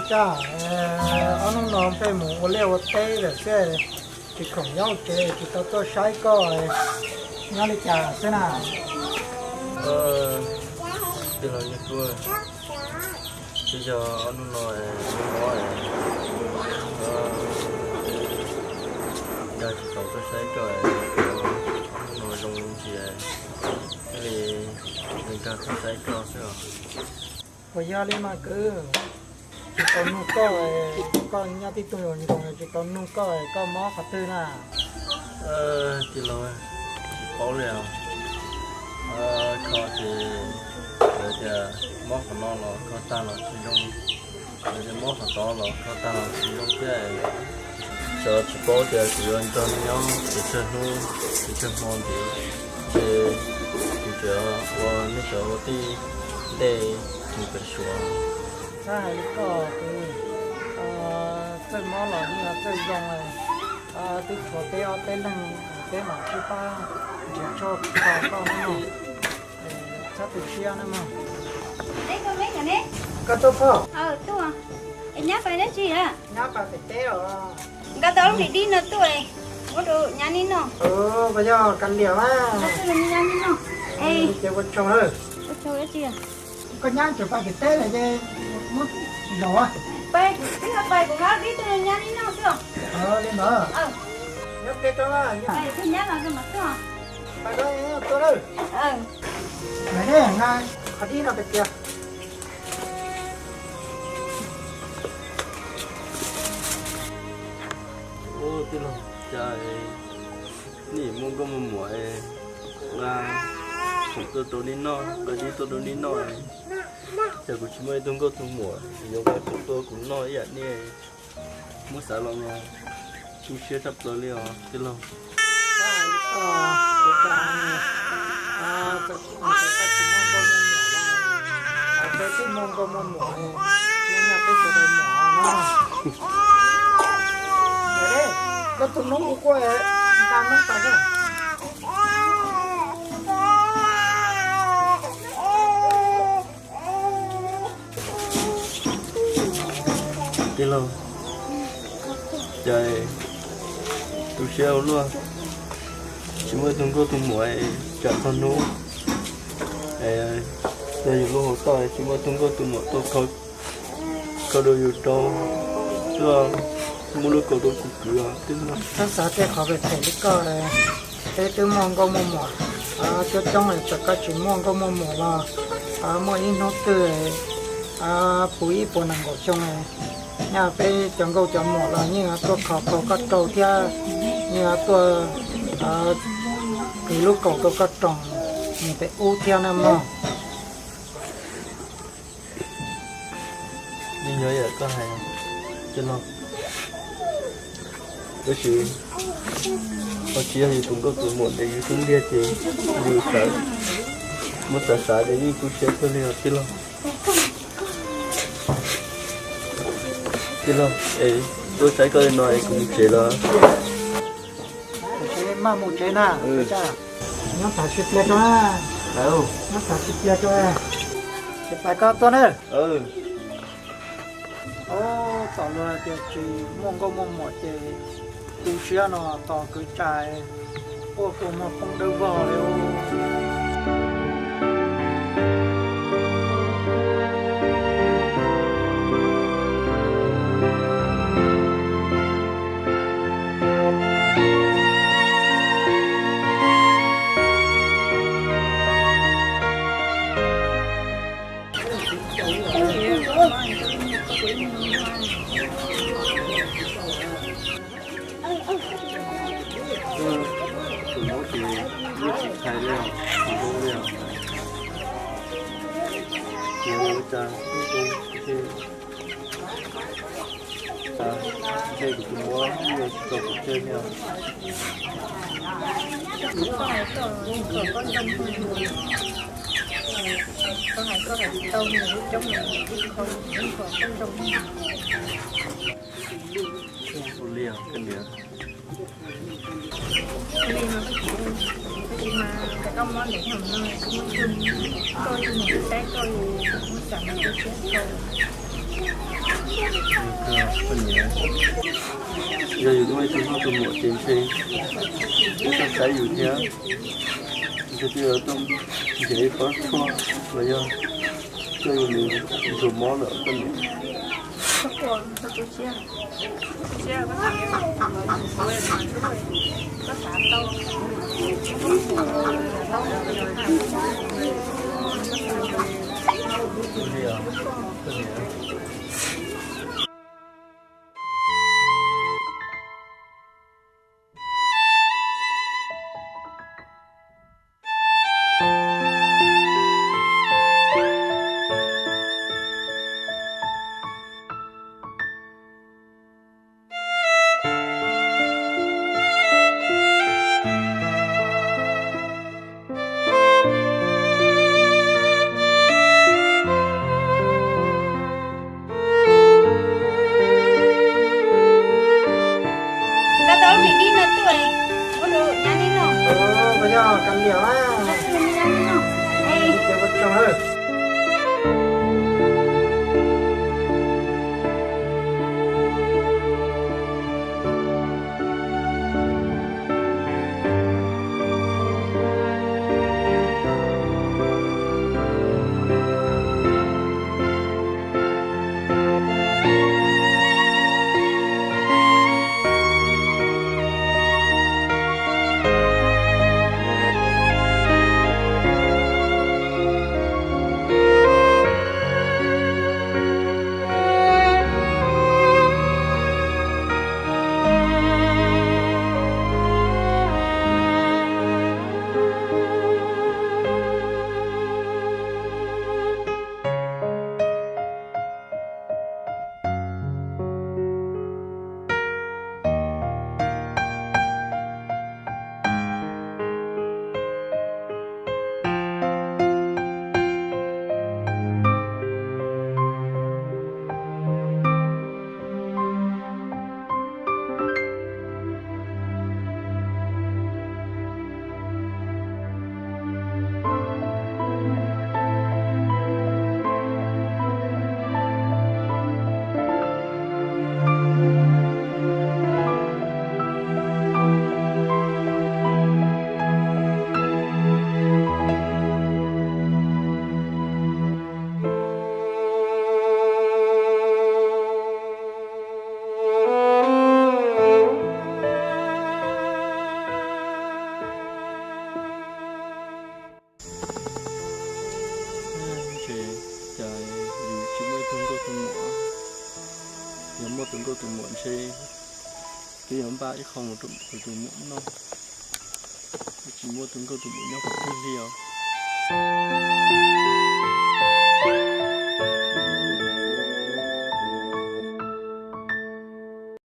Tsaj, ob hnub no pheej mus ua liaj ua teb lawm xwb, tsis khoom nyob tsev tsis tau tuaj saib koj, nyob li cas xwb na? Tij laug Nyiaj Kuj, twb yog ob hnub no mob, nkag tsis tau tuaj saib koj, ob hnub no zoo ntsis thiaj li nkag tuaj saib koj xwb os. Puas yog li mas kwv? Tsis tau nug koj, koj nyob tib tug nyoos tsis tau nug koj, koj mob qhov twg na? Tij laug, tsis paub li os. Kho ces lawv tias mob qhov no los kho tag los tsis zoo, lawv tias mob qhov tod los kho tag los tsis zoo thiab. Xyov tsis paub tias kuv yuav nrog nej nyob tsis tsawg hnub tsis tsawg hmo ntxiv, ces kuv tseem ua nej cov ua tij ntej mus pem Suav. Txhob hais li koj, txawj mob los yeej txawj zoo, twb tshuav peb ob peb leeg, peb mam sib pab nrhiav tshuaj kho koj na mog. Txhob tu siab na mog. Koj tuaj phauj? Es nyab pais dab tsi a? Nyab pais pem teb os. Nqa tau lub niam dib no tuaj, muab rau nyab neb noj. Puas yog kav liam mas? Nqa tuaj rau nyab neb noj. Ces ua tsaug lawm. Ua tsaug dab tsi? Koj nyab tseem pais pem teb lawm ces muab zaum. Pais kuv twb pais kuv nqa dib tuaj rau nyab neb noj xwb os. Li ntawd. Nyob tes rau, nyab los mas tuaj. Pais, tuaj lawm. Nqa qhov dib no pem tias. Ua tij laug, cas nej muaj nkauj muaj muam, nqa khoom tuaj rau nej noj, nqa dib tuaj rau nej noj, cas kuv tsis muaj ib tug nkauj tug muam yuav nqa khoom tuaj kuv noj ib yam nej. Muab xav los mas tu siab tshaj plaws li os tij laug. Peb twb muaj nkauj muaj muam, peb sawv daws muam no. Koj tus noob kuv kuj nqa noob tas na. Tij laug, cas tu siab ua luaj, tsis muaj tus nkauj tus muam, tsam txog hnub yog yus lub hauv toj tsis muaj tus nkauj tus muam tuaj kho dua yus rau, tuaj muab lub kaus rau kuv kwv os tij laug. Txhob xav tej qhov phem phem li koj, peb twb muaj nkauj muaj muam coob coob, txawm koj tsis muaj nkauj muaj muam los muaj ib hnub twg puv ib puas nees nkaum xyoo, nyaj peb cov nkauj cov muam los yeej tuaj kho kaus koj rau thiab, yeej tuaj kwv lub kaus rau koj roos mus pem ub thiab na mog. Yeej yog yam koj hais tij laug, tab sis ho tsis yog yus tus nkauj tus muam ntawm yus xub ntiag ces yus xav, muab xav xav ces yeej tu siab kawg li os tij laug. Tij laug, es tuaj saib koj li no es kuv mus tsev los? Maj mus tsev na. Nyob tham tsis pliag rau na. Nyob tham tsis pliag rau. Ces pais koj tuaj na. Ub, tom luag tias tsis muaj nkauj muaj muam ces tu siab no tos kwv tsa, quaj kua muag poob dawb vog li. Tus noob ces yeej tsis txhais li os, tsis zoo li os. Ces ua cas ntshe kuv tus muam yuav tsis tau kuv tseg li os. Koj hais koj, kom koj zoo, koj hais koj hais tsis tau, nws lub coob nws ib qho, kom koj zoo. Ua li os koj niam. Ua li mas koj txiv, koj txiv mas cas koj mob ntev heev no, koj muaj ib tug, koj ib tug niam tij saib koj, muab xav mas tu siab kawg. Yog yus muaj ib tug nkauj tus muam ces ntshe twb tau saib yus thiab, ntshe twb yuav tuaj nrhiav ib pob tshuaj los yog coj yus mus ntsuas mob lawm koj niam. Tau tau lub me dib no tuaj, ua rau nyab neb noj. Ua yog kam liam a. Ces ua tsaug. Ntshe cas yus tsis muaj ib tug nkauj tus muam, yog muaj tus nkauj tus muam ntshe twb yuav npaj ib qho mus rau tus tus muam noj. Tsis muaj tus nkauj tus muam nyob qhov twg li os.